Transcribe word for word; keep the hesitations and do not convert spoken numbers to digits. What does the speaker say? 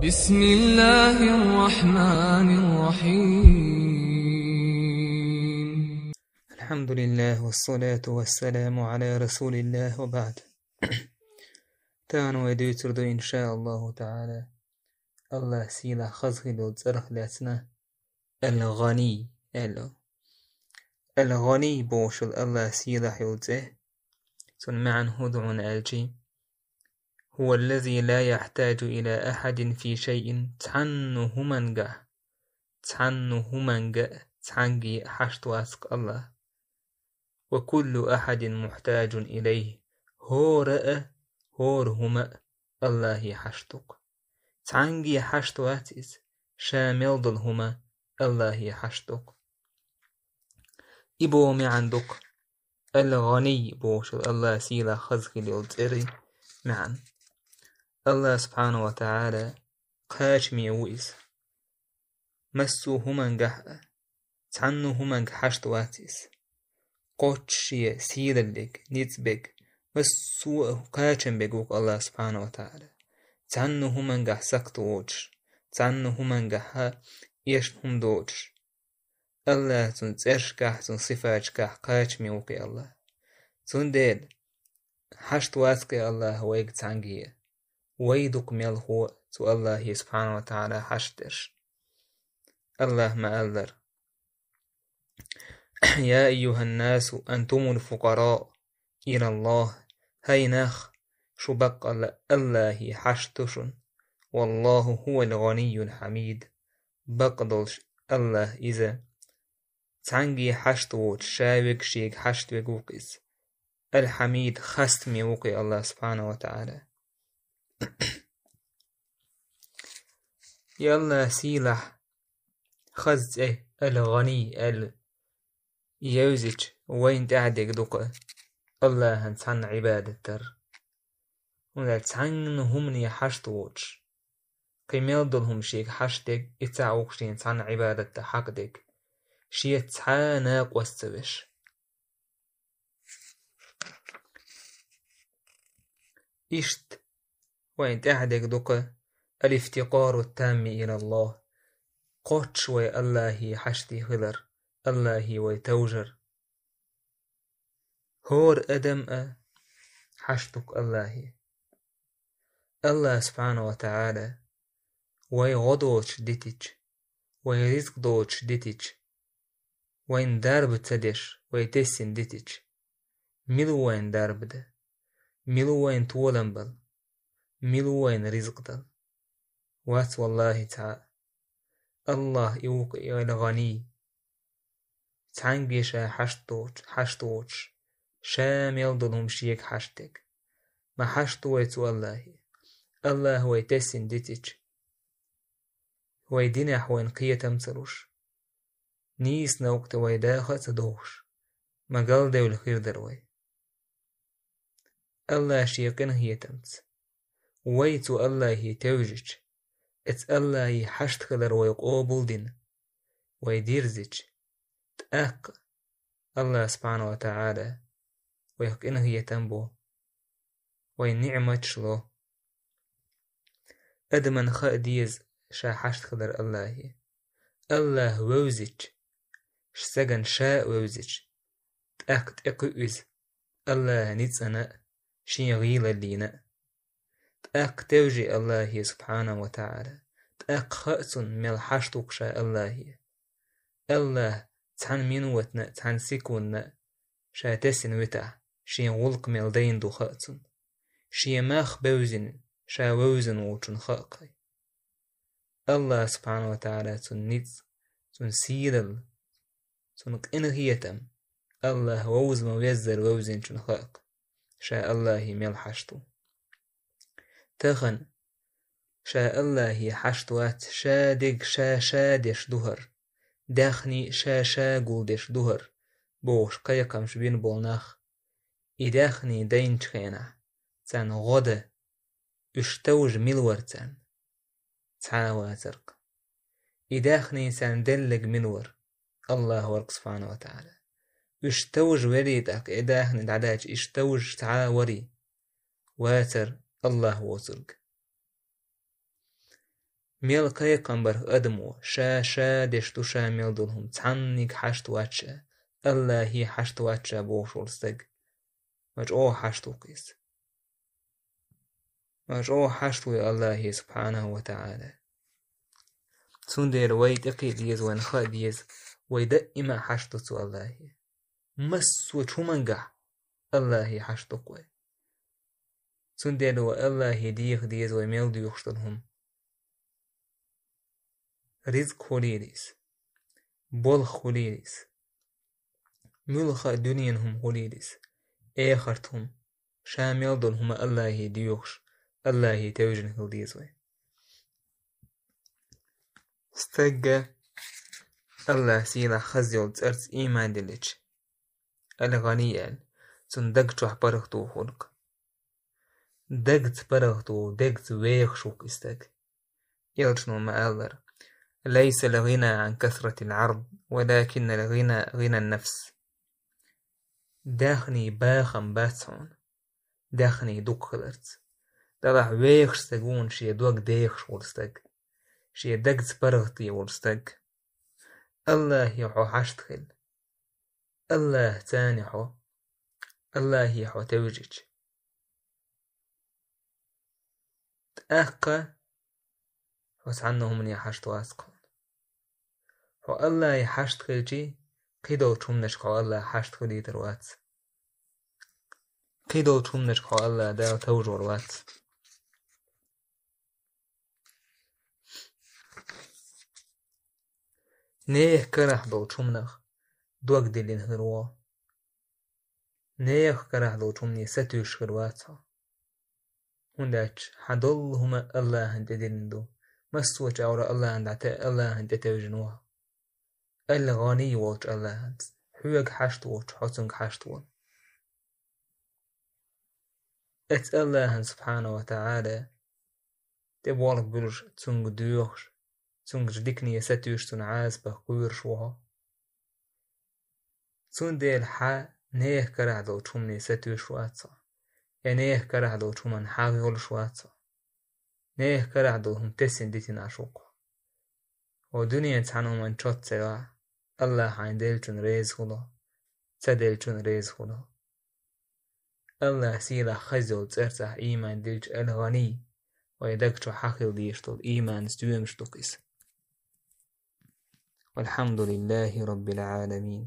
بسم الله الرحمن الرحيم. الحمد لله والصلاة والسلام على رسول الله وبعد. Тахана вай дуьйцур ду, иншааллаху таӀала, АллахӀ сийлахь хаза хилла йолу цӀарах лаьцна, Ал-ГӀани аьлла. Ал-ГӀани бохуш йолу АллахӀ сийлахь йолу цӀе, цуьнан маьӀна хӀун ду хьуна аьлча: هو الذي لا يحتاج إلى أحد في شيء, цхьанна хӀуманга, цхьанна хӀуманга, цхьаьнгге хьашт вац-кх АллахӀ. وكل أحد محتاج إليه, хӀора а, хӀора хӀума а АллахӀе хьашт ду-кх. Цхьаьнгге хьашт вац иза, ша мел долу хӀума АллахӀе хьашт ду-кх. И боху маьӀна ду-кх Ал-ГӀани бохуш йолу АллахӀ сийлахь хаза хилла йолу цӀеран маьӀна. АллахӀ субхьанаху ва таӀала кхачаме ву иза. Массо а хӀумангахь а, цхьанна хӀуманга хьашт вац иза. Кхоччуш шен сийлаллиг, ницкъ берг, массо а кхачам берг ву-кх АллахӀ субхьанаху ва таӀала. Цхьанна хӀумангахь сакхт воцуш, цхьанна хӀумангахь а эшна хӀума доцуш, АллахӀ цуьнан цӀерашкахь, цуьнан сифаташкахь кхачаме ву-кх и АллахӀ. Цундела хьашт вац-кх и АллахӀ вайга цхьаьнгге а. Вай ду-кх мелхо цу АллахӀе субхьанаху ва таӀала хьашт дерш. АллахӀа ма-аллара: يا أيها الناس أنتم الفقراء إلى الله, хӀай нах, шу баккъалла АллахӀе хьашт ду шуна. والله هو الغني الحميد, бакъдолуш АллахӀ иза цхьаьнгге хьашт воцуш, ша верг шега хьашт верг ву-кх иза. Ал-Хьамид, хастаме ву-кх и АллахӀ субхьанаху ва таӀала. И АллахӀ сийлахь хаза цӀе Ал-ГӀани аьлла евзича, вайна тӀехь дерг ду-кх АллахӀан цхьанна Ӏибадат дар. ХӀунда аьлча цхьанна хӀумане хьашт воцуш, кхин мел долу хӀума шега хьашт дерг, и ца ву-кх шена цхьанна Ӏибадат дан хьакъ дерг, шеца цхьа а накъост ца веш. Иштта вайна тӀехь дерг ду-кх الافتقار التام إلى الله, кхоччуш вай АллахӀе хьашт хилар, АллахӀе вай товжар. ХӀора адам а хьашт ду-кх АллахӀе. АллахӀ субхьанаху ва таӀала вай гӀо доцуш дитича, вай ризкъ доцуш дитича, вайна дарба ца деш, вай тесна дитича, мила ву вайна дарба дан? Мила ву вайна толам бала? Мила ву вайна ризкъ дала? Вац, валлахӀи, цхьа а. АллахӀ и ву-кх и Ал-ГӀани. Цхьаьнгге ша хьашт доцуш, хьашт воцуш, ша мел долу хӀума шега хьашт дерг. Ма хьашт ду вай цу АллахӀе. АллахӀа вай тесна дитича, вай динехь вайна кхетам ца луш, нийса новкъа тӀе вай даха а ца дохуш, ма галдевлла хир дара вай. АллахӀ шен къинхетамца вай цу АллахӀе тевжича, оцу АллахӀе хьашт хилар вай къобалдина, вай дирзича, тӀаккха АллахӀ субхьанаху ва таӀала вайх къинхетам бо, вайна ниӀматаш ло. Адамна хаа деза ша хьашт хилар АллахӀе. АллахӀ вевзича, стагана ша а вевзича, тӀаккха тӀекхуьу иза АллахӀан ницкъана а, шен гӀийлаллина а. ТӀаккха тевжи АллахӀе субхьанаху ва таӀала. ТӀаккха хаьа цунна мел хьашт ву-кх ша АллахӀе. АллахӀ цхьана минотана а, цхьана секундана а ша тесна витахь, шен гӀуллакх мел дайна ду хаьа цунна. Шен мах бевзина, ша вевзина волчунна хаьа-кх. АллахӀ субхьанаху ва таӀала цунна ницкъ, цунна сийлалла, цунна къинхетам, АллахӀ вовза ма-веззара вевзинчунна хаьа-кх, ша АллахӀе мел хьашт ву. Тахана ша АллахӀе хьашт вац, ша дерг ша-ша деш ду хӀара, даьхни ша-ша гулдеш ду хӀара, бохуш кхайкхамаш бина болу нах, и даьхни дайначу хенахь, царна гӀо дан, уьш товжа мила вара царна? Цхьа а вацара-кх. И даьхни царна делларг мила вара? АллахӀ вара-кх субхьанаху ва таӀала. Уьш товжа велий тӀаккха, и даьхни дӀадаьлча, уьш товжа цхьа а варий? Вацара АллахӀ воцург. Мел кхайкхам барх адамо, ша, ша деш ду ша мел долу хӀума цхьанниг хьашт вац ша, Аллахье хьашт вац ша бохуш волу стаг. Ма чӀогӀа хьашт ву кхийса. Ма чӀогӀа хьашт вуй Аллахье субхьанаху ва таӀала. Цундела вай тӀекхиъ деза, вайна хаа деза, вай даима хьашт ду цу Аллахье. Массо а чу хӀумангахь Аллахье хьашт ду вай. Цундела вай Аллахье деха деза вай мел доьхуш долу хӀума. Ризкъ хуьлийла иза, болх хуьлийла иза, муьлхха а дуьненан хӀума хуьлийла иза, эхарт хӀума, ша мел долу хӀума Аллахье доьхуш, Аллахье тевжина хила деза вай. Стагга Аллахь сийлахь хаза йолу цӀарца ийман диллича, Ал-ГӀани аьлла, цунна даг чохь паргӀато хуьлу. Дагца паргӀато, дагца вехаш ву и стаг. Элчано ма-аллара: «Лайса ал-гӀина Ӏан касратил Ӏард, валакин ал-гӀина гӀина ан-нафс». Даьхний бахам бац хьуна, даьхний дукха хиларца. Делахь вехаш стаг ву шен дог дехаш волу стаг, шен дагца паргӀате волу стаг. Аллахье хьо хьашт хила. Аллахьца хьо, Аллахье хьо тевжича. ТӀаккха хьо цхьанна хӀумане хьашт вац хьуна. Хьо Аллахье хьашт хилчи, кхидолчу хӀуманашка хьо Аллахье хьашт хилийтар вац. Кхидолчу хӀуманашка хьо Аллахь Дала товжор вац. Нехан карахь долчу хӀуманах дог диллина хир ву. Нехан карахь долчу хӀумане сатуьйсуш хир вац хьо. ХӀунда аьлча хьан долу хӀума Аллахьан тӀе диллина ду. Массо а чӀагӀро Аллахьан дӀа те-, Аллахьан тӀе тевжина ву хьо. Ал-ГӀани волчу Аллахьанца. Хьоьга хьашт волчу хьо цуьнга хьашт волу. Эцу Аллахьан субхьанаху ва таӀала тӀе болх буьлуш, цуьнга доьхуш, цуьнга дикане сатуьйсуш, цуьнан Ӏазапах кхоьруш ву хьо. Цундела хьан нехан карахь долчу хӀумане сатуьйсуш вац хьо, я нехан карахь долчу хӀуманна хьагӀ йолуш вац хьо. Нехан карахь долу хӀума тесина дитина Ӏаш ву хьо. Хьо дуьненан цхьана хӀуманна чот ца йо, Аллахь хьайна деллачунна реза хуьлу, ца деллачунна реза хуьлу. Аллахь сийлахь хаза йолу цӀарца ийман диллича, Ал-ГӀани, вай даг чу хьан хила дезаш долу ийманан стоьмаш ду-кх иза. Валхьамдулиллахьи Раббил Ӏаламин.